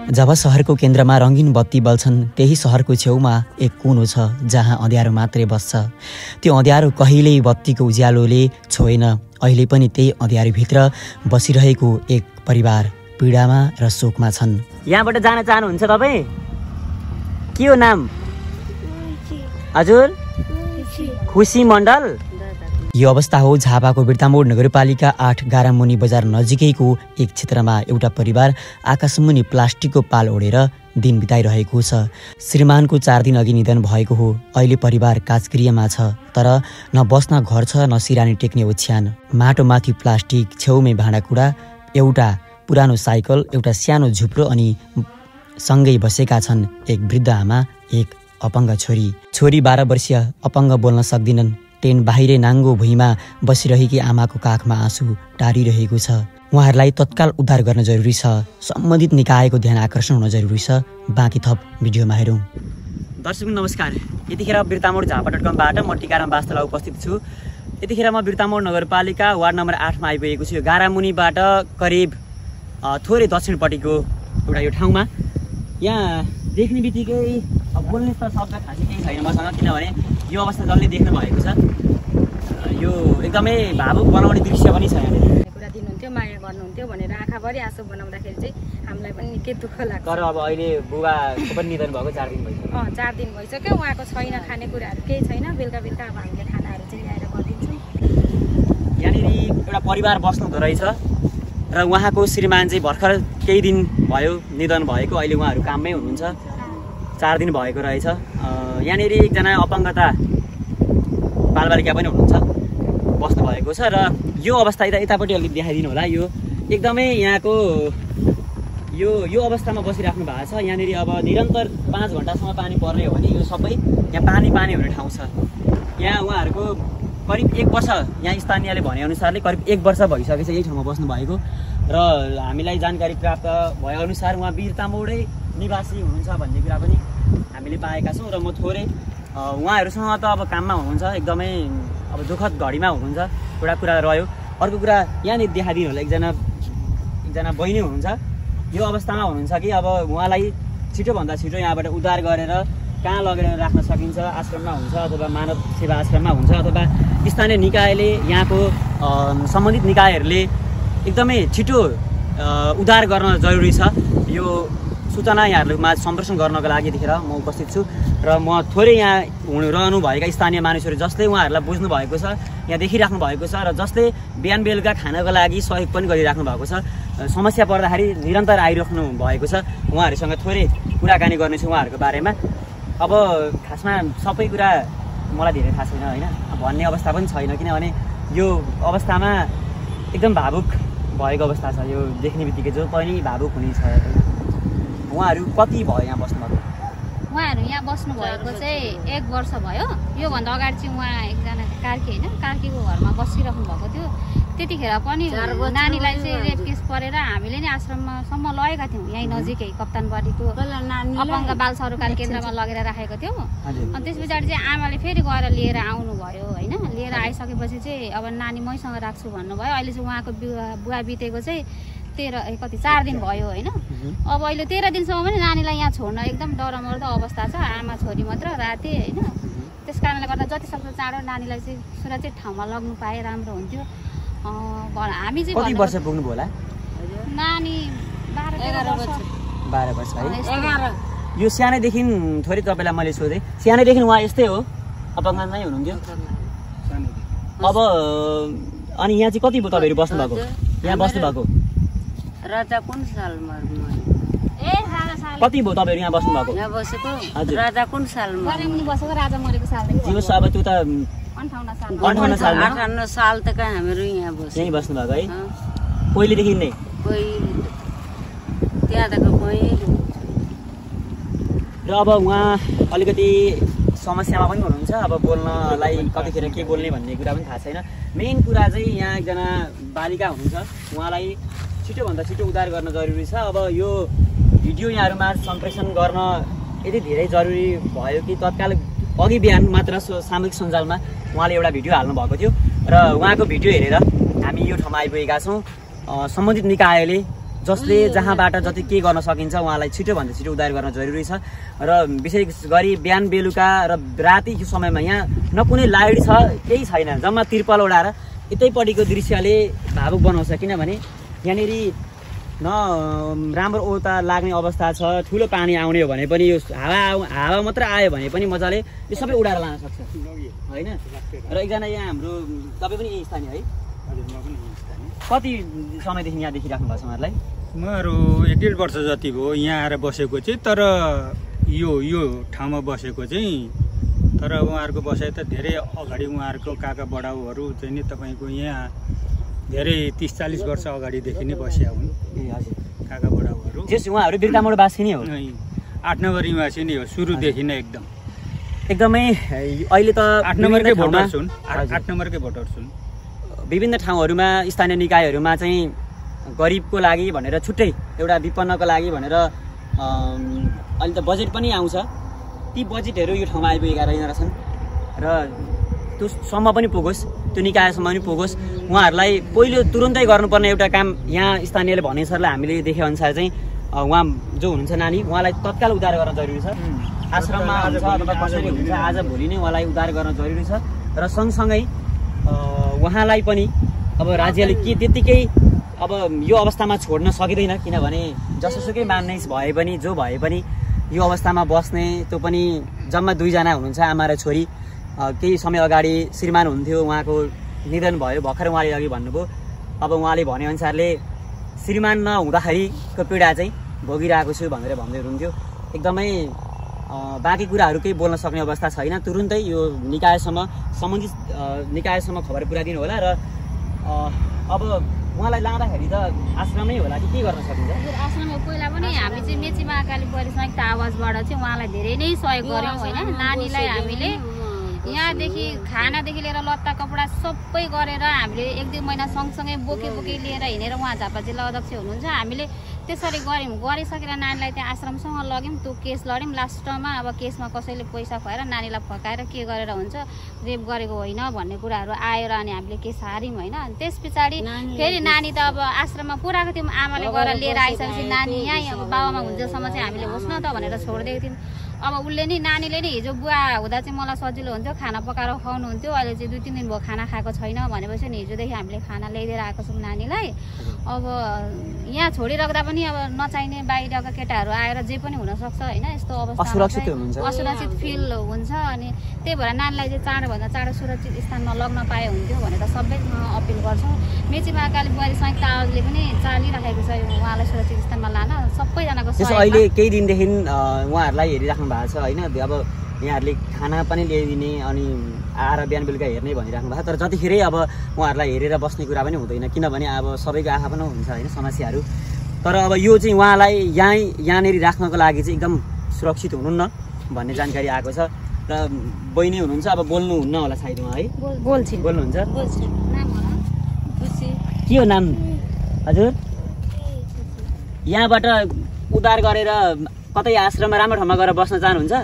जब सहरको केन्द्रमा रङ्गीन बत्ती बल्छन् त्यही सहरको छेउमा एक कुनो छ जहाँ अँध्यारो मात्रै बस्छ। त्यो अँध्यारो कहिल्यै बत्तीको उज्यालोले छोएन। अहिले पनि त्यही अँध्यारोभित्र बसिरहेको एक परिवार पीडामा र शोकमा छन्। यहाँबाट जान चाहनुहुन्छ तपाईँ? के हो नाम? हजुर? खुसी मण्डल। यो अवस्था हो झापाको बिर्तामोड नगरपालिका 8 गारामुनि बजार नजिकैको एक क्षेत्रमा एउटा परिवार आकाशमुनि प्लास्टिकको पाल ओढेर दिन बिताइरहेको छ। श्रीमानको 4 दिन अघि निधन भएको हो। अहिले परिवार काजक्रियामा छ, तर न बस्न घर छ न सिरानी टेक्ने ओछ्यान। माटोमाथि प्लास्टिक, छेउमै भाँडाकुँडा, एउटा पुरानो साइकल, एउटा सानो झुप्रो अनि सँगै बसेका छन् एक वृद्ध आमा, एक अपाङ्ग छोरी। छोरी 12 वर्षीय, अपाङ्ग बोल्न सक्दिनन्। टेन बाहिरै नाङ्गो भुइँमा बसिरहेकी आमाको काखमा आँसु टारिरहेको छ। उहाँहरूलाई तत्काल उद्धार गर्न जरुरी छ। सम्बन्धित निकायको ध्यान आकर्षण हुन जरुरी छ। बाँकी थप भिडियोमा हेरौँ। दर्शक नमस्कार, यतिखेर बिर्तामोड झापा.com बाट म टिकाराम वास्तवलाई उपस्थित छु। यतिखेर म बिर्तामोड नगरपालिका वार्ड नम्बर 8 मा आइपुगेको छु। गारामुनिबाट करिब थोरै दक्षिणपट्टिको एउटा यो ठाउँमा। यहाँ देख्ने बित्तिकै बोल्ने त शब्द खासै केही छैन मसँग, किनभने यो अवस्था जसले देख्नु भएको छ। यो एकदमै भावुक बनाउने दृश्य पनि छ। यहाँनिर कुरा दिनुहुन्थ्यो, माया गर्नुहुन्थ्यो भनेर आँखाभरि आँसु बनाउँदाखेरि चाहिँ हामीलाई पनि निकै दुःख लाग्छ। तर अब अहिले बुबाको पनि निधन भएको 4 दिन भइसक्यो। 4 दिन भइसक्यो। उहाँको छैन, खानेकुराहरू केही छैन। बेलुका बेलुका अब हामीले खानाहरू चाहिँ ल्याएर गरिदिन्छौँ। यहाँनिर एउटा परिवार बस्नु हुँदो रहेछ र उहाँको श्रीमान चाहिँ भर्खर केही दिन भयो निधन भएको। अहिले उहाँहरू काममै हुनुहुन्छ। 4 दिन भएको रहेछ। यहाँनिर एकजना अपाङ्गता बालबालिका पनि हुनुहुन्छ, बस्नु भएको छ। र यो अवस्था यतापट्टि अलिक देखाइदिनु होला। यो एकदमै यहाँको यो अवस्थामा बसिराख्नु भएको छ। यहाँनिर अब निरन्तर 5 घन्टासम्म पानी पर्ने हो भने यो सबै यहाँ पानी हुने ठाउँ छ। यहाँ उहाँहरूको करिब 1 वर्ष, यहाँ स्थानीयले भनेअनुसारले करिब 1 वर्ष भइसकेको छ यही ठाउँमा बस्नु भएको। र हामीलाई जानकारी प्राप्त भएअनुसार उहाँ बिर्तामोडै निवासी हुनुहुन्छ भन्ने कुरा पनि हामीले पाएका छौँ। र म थोरै उहाँहरूसँग त अब काममा हुनुहुन्छ, एकदमै अब दुःखद घडीमा हुनुहुन्छ। एउटा कुरा रह्यो। अर्को कुरा यहाँनिर देखाइदिनु होला। एकजना बहिनी हुनुहुन्छ, यो अवस्थामा हुनुहुन्छ कि अब उहाँलाई छिटोभन्दा छिटो यहाँबाट उद्धार गरेर कहाँ लगेर राख्न सकिन्छ। आश्रममा हुन्छ अथवा मानव सेवा आश्रममा हुन्छ अथवा स्थानीय निकायले, यहाँको सम्बन्धित निकायहरूले एकदमै छिटो उद्धार गर्न जरुरी छ। यो सूचना यहाँहरूमा सम्प्रेषण गर्नको लागि यतिखेर म उपस्थित छु। र म थोरै यहाँ रहनुभएका स्थानीय मानिसहरू जसले उहाँहरूलाई बुझ्नु भएको छ, यहाँ देखिराख्नु भएको छ, र जसले बिहान बेलुका खानको लागि सहयोग पनि गरिराख्नु भएको छ। समस्या पर्दाखेरि निरन्तर आइराख्नु भएको छ। उहाँहरूसँग थोरै कुराकानी गर्नेछु उहाँहरूको बारेमा। अब खासमा सबै कुरा मलाई धेरै थाहा छैन होइन, भन्ने अवस्था पनि छैन, किनभने यो अवस्थामा एकदम भावुक भएको अवस्था छ। यो देख्ने बित्तिकै जो पनि भावुक हुने छ। उहाँहरू कति भयो यहाँ बस्नुभएको? उहाँहरू यहाँ बस्नुभएको चाहिँ 1 वर्ष भयो। योभन्दा अगाडि चाहिँ उहाँ एकजना कार्की होइन, कार्कीको घरमा बसिराख्नु भएको थियो। त्यतिखेर पनि नानीलाई चाहिँ रेप केस परेर हामीले नै आश्रमसम्म लगेका थियौँ। यहीँ नजिकै कप्तानबारीको अपाङ्ग बाल सरोकार केन्द्रमा लगेर राखेको थियौँ। अनि त्यस पछाडि चाहिँ आमाले फेरि गएर लिएर आउनुभयो होइन। लिएर आइसकेपछि चाहिँ अब नानी मैसँग राख्छु भन्नुभयो। अहिले चाहिँ उहाँको बुवा बितेको चाहिँ 4 दिन भयो होइन। अब अहिले 13 दिनसम्म पनि नानीलाई यहाँ छोड्न एकदम डरमर्दो अवस्था छ। आमा छोरी मात्र राति होइन। त्यस कारणले गर्दा जति सक्दो चाँडो नानीलाई चाहिँ सुरक्षित ठाउँमा लग्नु पाए राम्रो हुन्थ्यो। हामी चाहिँ कति वर्ष पुग्नु भयो होला? नानी 12 वर्ष है। यो सानैदेखि थोरै तपाईँलाई मैले सोधेँ, सानैदेखि उहाँ यस्तै हो, अपाङ्ग नै हुनुहुन्थ्यो? अब अनि यहाँ चाहिँ कति तपाईँहरू बस्नुभएको? यहाँ बस्नुभएको राजा कुन सालमा? कति भयो तपाईँहरू यहाँ बस्नुभएको? यहाँ बसेको राजा कुन सालमा बसेको? राजा मरेको सालदेखि। अब त्यो त 58 सालमा। 58 साल त कहाँ हामीहरू यहाँ बस्यो। यहीँ बस्नुभएको है पहिलेदेखि नै? त्यहाँ त कोही। र अब उहाँ अलिकति समस्यामा पनि हुनुहुन्छ। अब बोल्नलाई कतिखेर के बोल्ने भन्ने कुरा पनि थाहा छैन। मेन कुरा चाहिँ यहाँ एकजना बालिका हुनुहुन्छ, उहाँलाई छिटोभन्दा छिटो उद्धार गर्न जरुरी छ। अब यो भिडियो यहाँहरूमा सम्प्रेषण गर्न यति धेरै जरुरी भयो कि तत्काल अघि बिहान मात्र सामाजिक सञ्जालमा उहाँले एउटा भिडियो हाल्नु भएको थियो र उहाँको भिडियो हेरेर हामी यो ठाउँमा आइपुगेका छौँ। सम्बन्धित निकायले जसले जहाँबाट जति के गर्न सकिन्छ उहाँलाई छिटोभन्दा छिटो उद्धार गर्न जरुरी छ। र विशेष गरी बिहान बेलुका र रातिको समयमा यहाँ न कुनै लाइट छ, केही छैन, जम्मा तिर्पल ओढाएर यतैपट्टिको दृश्यले भावुक बनाउँछ। किनभने यहाँनिर न राम्रो ओता लाग्ने अवस्था छ, ठुलो पानी आउने हो भने पनि यो हावा मात्र आयो भने पनि मजाले यो सबै उडाएर लान सक्छ होइन। र एकजना यहाँ हाम्रो तपाईँ पनि यही स्थानीय है? कति समयदेखि यहाँ देखिराख्नु भएको छ उहाँहरूलाई? महरू 1.5 वर्ष जति भयो यहाँ आएर बसेको चाहिँ। तर यो ठाउँमा बसेको चाहिँ, तर उहाँहरूको बसाइ त धेरै अगाडि उहाँहरूको काका बडाउहरू चाहिँ नि तपाईँको यहाँ धेरै 30-40 वर्ष अगाडिदेखि नै बसिया हुन्। ए हजुर, काका बडाउहरू उहाँहरू बिर्तामोडवासी नै हो? 8 नम्बर निवासी नै हो सुरुदेखि नै एकदमै। अहिले त 8 नम्बरकै भोटर्स हुन्, 8 नम्बरकै भोटर्स हुन्। विभिन्न ठाउँहरूमा स्थानीय निकायहरूमा चाहिँ गरिबको लागि भनेर छुट्टै एउटा विपन्नको लागि भनेर अहिले त बजेट पनि आउँछ। ती बजेटहरू यो ठाउँमा आइपुगेका रहेछन् र त्योसम्म पनि पुगोस्, त्यो निकायसम्म पनि पुगोस्। उहाँहरूलाई पहिलो तुरुन्तै गर्नुपर्ने एउटा काम यहाँ स्थानीयले भनेसरलाई हामीले देखेअनुसार चाहिँ उहाँ जो हुनुहुन्छ नानी, उहाँलाई तत्काल उद्धार गर्न जरुरी छ। आश्रममा हुन्छ अथवा कसैले हुन्छ, आज भोलि नै उहाँलाई उद्धार गर्न जरुरी छ। र सँगसँगै उहाँलाई पनि अब राज्यले के त्यत्तिकै अब यो अवस्थामा छोड्न सकिँदैन। किनभने जसोसुकै मानिस भए पनि जो भए पनि यो अवस्थामा बस्ने, त्यो पनि जम्मा 2 जना हुनुहुन्छ, आमा र छोरी। केही समय अगाडि श्रीमान हुन्थ्यो, उहाँको निधन भयो भर्खर, उहाँले अघि भन्नुभयो। अब उहाँले भनेअनुसारले श्रीमान नहुँदाखेरिको पीडा चाहिँ भोगिरहेको छु भनेर भन्दै हुनुहुन्थ्यो। एकदमै बाँकी कुराहरू केही बोल्न सक्ने अवस्था छैन। तुरुन्तै यो सम्बन्धित निकायसम्म खबर पुर्याइदिनु होला। र अब उहाँलाई लाँदाखेरि त आश्रमै होला कि के गर्न सकिन्छ? आश्रममा पहिला पनि हामी चाहिँ मेची महाकाली बुहारी संयुक्त आवाजबाट चाहिँ उहाँलाई धेरै नै सहयोग गऱ्यौँ होइन। नानीलाई हामीले यहाँदेखि खानादेखि लिएर लत्ता कपडा सबै गरेर हामीले 1-2 महिना सँगसँगै बोके लिएर हिँडेर उहाँ झापा जिल्ला अध्यक्ष हुनुहुन्छ। हामीले त्यसरी गऱ्यौँ, गरिसकेर नानीलाई त्यहाँ आश्रमसँग लग्यौँ, त्यो केस लड्यौँ। लास्टमा अब केसमा कसैले पैसा खुवाएर नानीलाई फकाएर के गरेर हुन्छ, रेप गरेको होइन भन्ने कुराहरू आयो र अनि हामीले केस हार्यौँ होइन। अनि त्यस पछाडि फेरि नानी त अब आश्रममा पुऱ्याएको थियौँ, आमाले गएर लिएर आइसकेपछि नानी यहाँ बाबामा हुन्जेलसम्म चाहिँ हामीले होस् न त भनेर छोडिदिएको थियौँ। अब उसले नि नानीले नि हिजो बुवा हुँदा चाहिँ मलाई सजिलो हुन्थ्यो, खाना पकाएर खुवाउनुहुन्थ्यो, अहिले चाहिँ 2-3 दिन भयो खाना खाएको छैन भनेपछि नि हिजोदेखि हामीले खाना ल्याइदिएर आएको छौँ नानीलाई। अब यहाँ छोडिराख्दा पनि अब नचाहिने बाहिरका केटाहरू आएर जे पनि हुनसक्छ होइन। यस्तो अवस्थामा असुरक्षित फिल हुन्छ। अनि त्यही भएर नानीलाई चाहिँ चाँडोभन्दा चाँडो सुरक्षित स्थानमा लग्न पाए हुन्थ्यो भनेर सबैसँग अपिल गर्छौँ। मेची महाकाली बुहारी संयुक्त आवाजले पनि चालिराखेको छ उहाँलाई सुरक्षित स्थानमा लान सबैजनाको सहयोग। अहिले केही दिनदेखि उहाँहरूलाई हेरिराख्नु भएको छ होइन। अब यहाँहरूले खाना पनि ल्याइदिने अनि आएर बिहान बेलुका हेर्ने भनिराख्नु भएको छ। तर जतिखेरै अब उहाँहरूलाई हेरेर बस्ने कुरा पनि हुँदैन, किनभने अब सबैको आँखा पनि हुन्छ होइन समस्याहरू। तर अब यो चाहिँ उहाँलाई यहाँनिर राख्नको लागि चाहिँ एकदम सुरक्षित हुनुहुन्न भन्ने जानकारी आएको छ। र बहिनी हुनुहुन्छ, अब बोल्नुहुन्न होला सायद उहाँ है? बोल्नुहुन्छ? के हो नाम हजुर? यहाँबाट उद्धार गरेर कतै आश्रममा राम्रो ठाउँमा गएर बस्न चाहनुहुन्छ?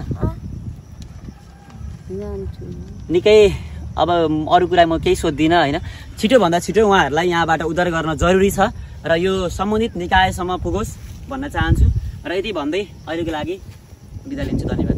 निकै अब अरू कुरा म केही सोध्दिनँ होइन। छिटोभन्दा छिटो उहाँहरूलाई यहाँबाट उद्धार गर्न जरुरी छ र यो सम्बन्धित निकायसम्म पुगोस् भन्न चाहन्छु। र यति भन्दै अहिलेको लागि बिदा लिन्छु, धन्यवाद।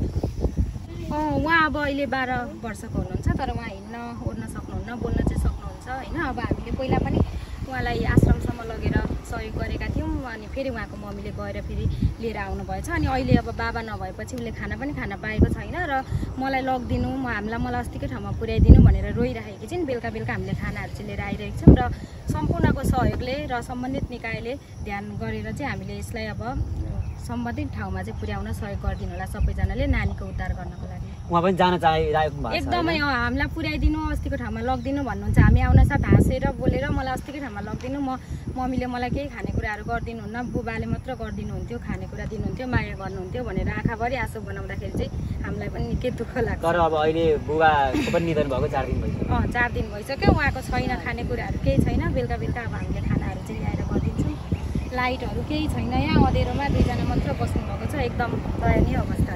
उहाँ अब अहिले 12 वर्षको हुनुहुन्छ, तर उहाँ हिँड्न ओर्न सक्नुहुन्न, बोल्न चाहिँ सक्नुहुन्छ होइन। अब हामीले पहिला पनि उहाँलाई आश्रमसम्म लगेर सहयोग गरेका थियौँ। अनि फेरि उहाँको मम्मीले गएर फेरि लिएर आउनुभएछ। अनि अहिले अब बाबा नभएपछि उसले खाना पनि खान पाएको छैन र मलाई लगिदिनु, मलाई अस्तिकै ठाउँमा पुर्याइदिनु भनेर रोइराखेकी छिन्। बेलुका हामीले खानाहरू चाहिँ लिएर आइरहेको छौँ र सम्पूर्णको सहयोगले र सम्बन्धित निकायले ध्यान गरेर चाहिँ हामीले यसलाई अब सम्बन्धित ठाउँमा चाहिँ पुर्याउन सहयोग गरिदिनु होला सबैजनाले नानीको उद्धार गर्नको लागि। उहाँ पनि जान चाहिरहेको भएको छ एकदमै। हामीलाई पुर्याइदिनु, अस्तिको ठाउँमा लगिदिनु भन्नुहुन्छ। हामी आउन साथ हाँसेर बोलेर मलाई अस्तिकै ठाउँमा लगिदिनु, मम्मीले मलाई केही खानेकुराहरू गरिदिनुहुन्न, बुबाले मात्र गरिदिनुहुन्थ्यो, खानेकुरा दिनुहुन्थ्यो, माया गर्नुहुन्थ्यो भनेर आँखाभरि आँसु बनाउँदाखेरि चाहिँ हामीलाई पनि निकै दुःख लाग्छ। तर अब अहिले बुबाको पनि निधन भएको 4 दिन भइसक्यो। 4 दिन भइसक्यो। उहाँको छैन, खानेकुराहरू केही छैन। बेलुका अब हामीले खानाहरू चाहिँ ल्याएर गरिदिन्छौँ। लाइटहरू केही छैन, यहाँ अँधेरोमा 2 जना मात्र बस्नुभएको छ। एकदम दयनीय अवस्था।